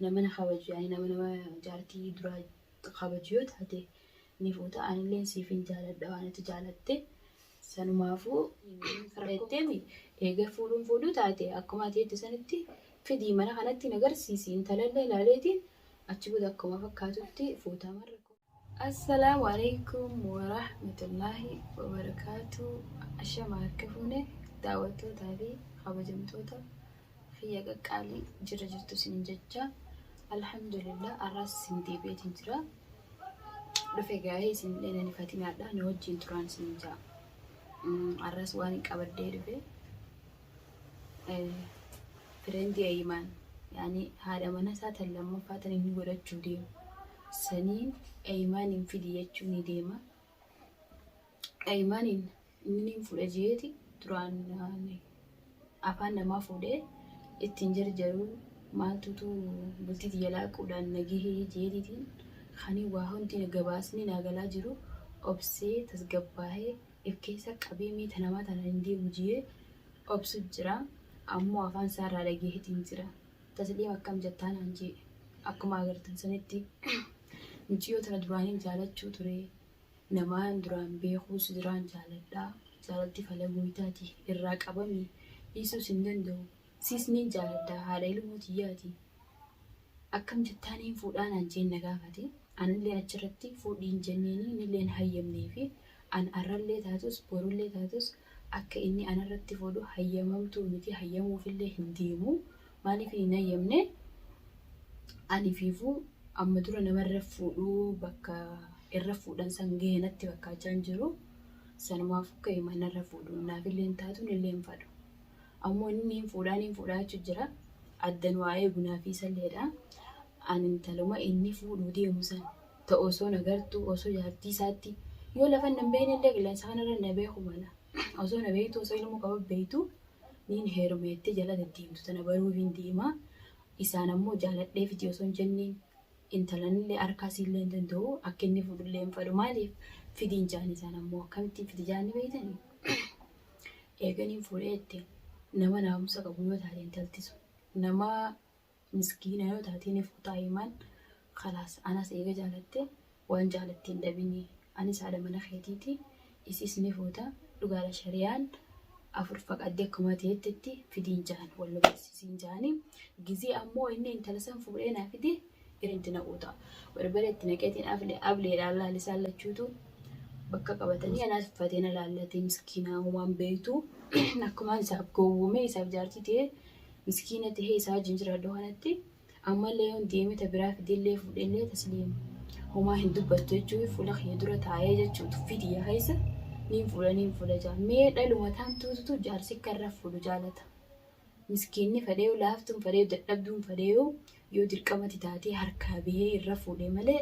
Nama na kabaju yaani nama nama jaartii duraa kabaju yoo taate ni fuuta. Anilleen siifin jaaladha waan ati jaalatte. Sanumaafuu jetteemi eega fuudhuun fuudhuu taate akkuma ati jette sanitti fidii mana kanatti na garsiisi intalallee ilaaleetiin achi booda akkuma fakkaatutti fuutaa marra. Assalaamu alaikum warahmatullaahi wabarakaatu. Ashama harka fuune daawwattootaa fi kabajamtoota kiyya qaqqaalii jira jirtu isin jecha alhamdulillah arraas isin deebi'eetiin jira. Dhufe gaa'ee isin dheelan ifatinaadha na wajjin turaan isin ja'a. Arraas waan hin qabadhee dhufe fireendii Ayimaan yaani haadha mana isaa tan lammaffaa tan inni godhachuu deemu saniin Ayimaaniin fidi jechuu ni deema. Ayimaaniin inni niin fuudha jeeti duraan afaan namaa fuudhee ittiin jarjaruu maaltutu bultii tiyya laaquudhaan na gahee jeetiitiin kanii waa hundi gabaasni naa galaa jiru obsee tasgabbaahee if keessa qabee mee ta namaa tana hin deemu jee obsu jira. Ammoo afaan isaa irraa dhageetiin jira. Tasliim akkam jettaa naan jee. Akkuma agartan sanitti mucayyoo tana duraaniin jaalachuu ture. Namaan duraan beekuus duraan jaaladha. Jaalalti fala gooytaati. Irraa qabami. Dhiisuus hin danda'u. Siis niin jaaladha. Haadha ilmoo tiyyaati. Akkam jettaa niin fuudhaa naan jeen na gaafate. Anilleen achirratti fuudhii hin jenneeni innilleen hayyamneefi. An arrallee taatus borullee taatus akka inni anarratti fuudhu hayyamamtuu miti hayyamuufillee hin deemu. Maaliif hin hayyamne? Ani fiifuu amma dura namarra fuudhuu bakka irra fuudhan san gahe natti fakkaachaa hin jiru. Sanumaaf akka manarra fuudhu naafillee hin taatu nillee hin fadhu. Ammoo inni niin fuudhaa niin fuudhaa jechuu jira. Addan waa eegu naafii isalleedha. Ani intaluma inni fuudhuu deemu san ta osoo na gartuu osoo jaartii isaatti yoo lafa nan beekne illee qilleensa kanarra na beeku mala. Osoo na beektu osoo ilmoo qaba beektu niin heerume jettee jala deddeemtu tana baruuf hin deema. Isaan ammoo jaaladhee fiti osoo hin jenneen intalanillee harkaa siillee hin danda'u akka inni fuudhullee hin fadhu maaliif fidiin jaan isaan ammoo akkamittiin fidi jaanni beektanii. Eeganiin fuudhee jette nama naamusa qabu yoo taate intalti sun nama miskiina yoo taate ni fuutaa himaan kalaas anas eega jaalatte waan jaalatte hin dhabini anis haadha mana keetiiti isiis ni fuuta dhugaadha shariyaan afur faqadde akkuma ta'ettetti fidiin jaan wal nu barsiisiin jaani gizee ammoo inni intala san fuudhee naa fide itti naquu ta'a. Barbare itti naqeetiin ableedhaan laalisaan lachuutu bakka qabatanii anaas uffatee na laallatee miskiinaa homaan beektu akkumaan isaaf gowwoomee isaaf jaartii ta'ee miskiina ta'ee isaa wajjin jiraadhu kanatti ammallee yoon deeme ta biraa fidellee fuudhellee tasliima homaa hin dubbattu jechuun fuula kiyya dura taa'ee jechuu tuffii tiyya keessa niin fuudha niin fuudha jaa mee dhaluma taamtuutu jaarsi akka irra fuudhu jaalata. Miskiinni fedheeyu laaftuun fedheeyu dadhabduun fedheeyu yoo dirqamatti taatee harkaa bahee irra fuudhe malee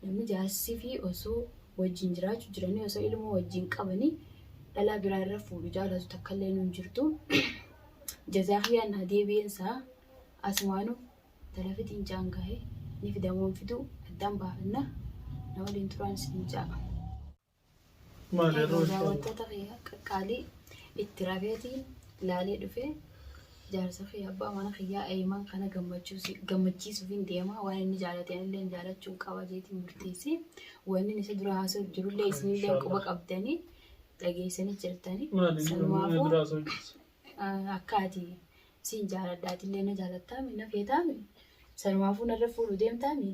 namni jaarsii fi osoo wajjin jiraachuu jiranii osoo ilmoo wajjin qabanii dhalaa biraa irra fuudhu jaalatu takkallee nu hin jirtu. Jazaa kiyyaan naa deebi'een isaa asumaanu talafitiin jaangaa'ee ni fidamoon fiduu addaan baafanna na waliin turaan isin ja'a. Maali yeroo Egaa inshallah. daawwattoota kiyya qaqqaalii itti rafeetiin laalee dhufe jaarsa kiyya abbaa mana kiyyaa Eeyimaan kana gammachiisuufin deema waan inni jaalate anillee jaalachuun qaba jeetiin murteesse wanni isa dura haasa'uuf jirullee isinillee quba Inshallah. qabdanii dhageessanii jirtanii Maali inni sanumaafuu duraa sochisa. akka ati siin jaaladha atillee na jaalattaami na feetaami sanumaafuu narra fuudhu deemtaami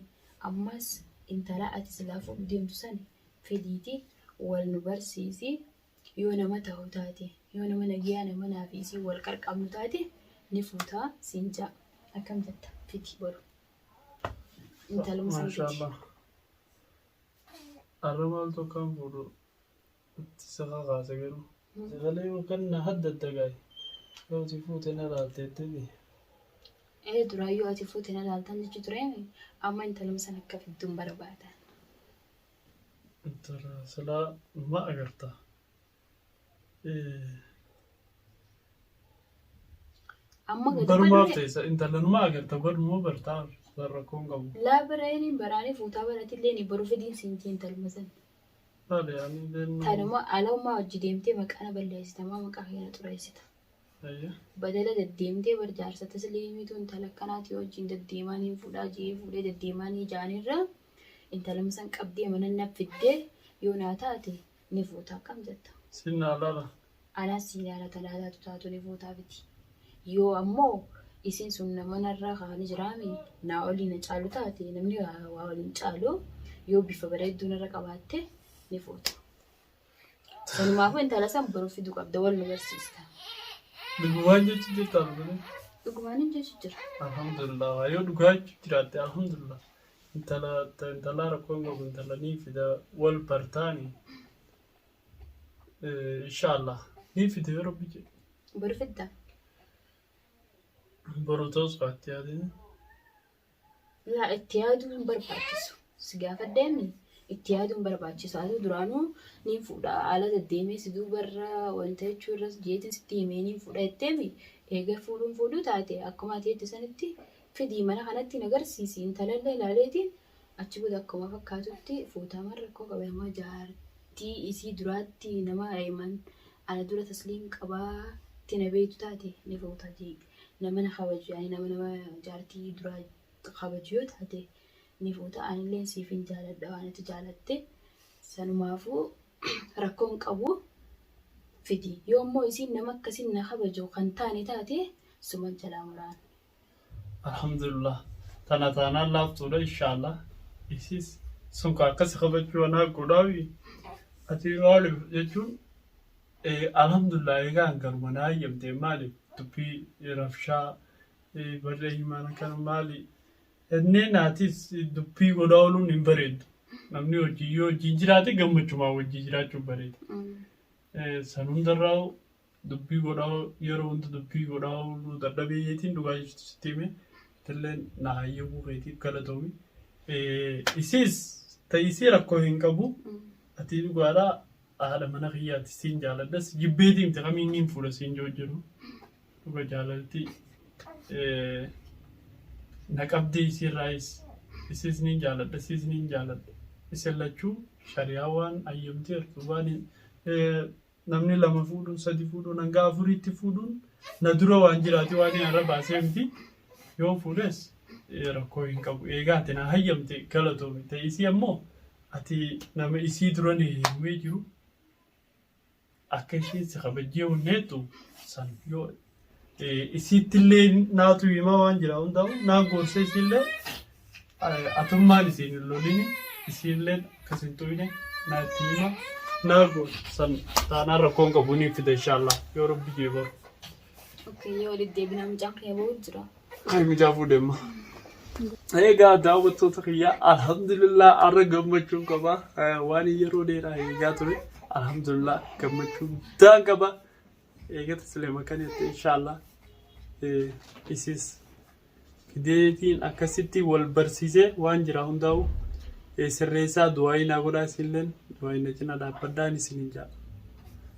ammas intala ati silaa fuudhu deemtu sani fidiiti wal nu barsiisi yoo nama tahu taate yoo nama nagiyaa nama naa fi isiin wal qarqabnu taate ni fuutaa siin ja'a akkam jetta fidi boru intaluma san fidi. Maashaallah. Arra maaltu akkaan fuudhu itti si kakaase garuu. Sagalee yookaan na hadda dagaay. Yoo ati fuute na laalteettiti. Ee duraayyuu ati fuute na laaltan jechuu tureemi amma intaluma san akka fidduun barbaada. Intala silaa ma agarta. Amma gadi Barumaaf badure teessa intala numa agarta baruma bartaa rakkoon qabu. Laa biraayiniin baraanii fuutaa baratillee ni boru fidiin siin jee intaluma san. Laale ani illeen Tanuma alaumaa hojii deemtee maqaa na balleessita maa maqaa kee na xureessita. Ayya. Badala deddeemtee bar jaarsa tasliimiitu intala akkanaati wajjin deddeemaa niin fuudhaa jee fuudhee deddeemaa nii jaanirra intaluma san qabdee mana na fiddee yoo naa taate ni fuuta akkam jetta. Sin naa laala. Anaas sii laala tanaa taatu taatu ni fuutaa biti. Yoo ammoo isiin sun nama narraa kaani jiraami naa olii na caalu taate namni waa waliin caalu yoo bifa bareedduu narra qabaatte ni fuuta. Sanumaafuu intala san boru fiduu qabda wal nu barsiista. Dhugumaan jechu jirta alhamdulillah. Dhugumaan hin jechu jira. Alhamdulillah yoo dhugaa jechu jiraatte alhamdulillah. Intala intalaa rakkoo hin qabu intala ni fida wal bartaani. Inshallah ni fida yoo rabbi jedhe. Boru fidda. Boru ta'us baatti yaadini. Laa itti yaaduu hin barbaachisu. Si gaafadheemi itti yaaduu hin barbaachisu. Ati duraanuu niin fuudha haala deddeemee si duubarra wanta jechuu irras jeetiin sitti himee niin fuudha jetteemi eega fuudhuun fuudhuu taate akkuma ati jette sanitti fidii mana kanatti na agarsiisi intalallee ilaaleetiin achi booda akkuma fakkaatutti fuutaman rakkoo qaba nama jaartii isii duraatti nama himan ana dura tasliim qabaatti na beektu taate ni fuuta jee. Nama na kabaju yaani nama nama jaartii duraa kabaju yoo taate ni fuuta anilleen siifin jaaladha waan ati jaalatte sanumaafuu rakkoon qabu fidi yoo immoo isiin nama akkasiin na kabaju kan taane taate suman jalaa muraan. Alhamdulillah tana taanaan laaftuudha inshallah isis sun ka akkasi kabachuu anaa godhaawi ati maaliif jechuun Alhamdulillah egaa hanganuma naa hayyamte maali dubbii rabshaa barree himaan akkana maali jennee naatis dubbii godhaa ooluun hin bareeddu. Namni hojii yoo wajjin jiraate gammachumaan wajjin jiraachuun bareeda. San hundarraa dubbii godhaa yeroo hunda dubbii godhaa ooluu dadhabeeyyeetiin dhugaa jirtu sitti hime itilleen na hayyamuu keetiif galatoomi. Isiis ta'isii rakkoo hin qabu. Ati dhugaadhaa haadha mana kiyyaati siin jaaladhas jibbeetii miti kamiin niin fuudha siin joo jiru dhuga jaalalti na qabdee isiirraayis isiis niin jaaladha isiis niin jaaladha isin lachuu shari'aa waan ayyamteertu waan namni lama fuudhuun sadi fuudhuun hanga afuriitti fuudhuun na dura waan jiraati waan har'a baasee miti yoo fuudhes rakkoo hin qabu eegaa ati na hayyamte galatoomi ta'e isii ammoo Ati nama isii duran heerumee jiru akka ishiin si kabajjee hunneettu san yoo isiittillee naatu himaa waan jira hundaa'u naa gorsa isiillee atummaan isiin hin lolini isiillee akkas hin xuyne naa itti hima naa gorsa san taanaan rakkoon qabu ni fida inshaallah yoo rabbi jee baru. Okay, yoo walitti deebinaa mucaan kiyya ba'u jira. Ay mucaa fuudhe amma. Egaa daawwattoota kiyya alhamdulillah har'a gammachuun qaba. Waan yeroo dheeraa eegaa ture alhamdulillah gammachuu guddaan qaba. Eegata sileema kan jette inshaallah isis fideetiin akkasitti wal barsiisee waan jira hundaa'u sirreessaa du'aayii naa godhaa isinilleen du'aayii na cina dhaabbadhaan isinin ja'a.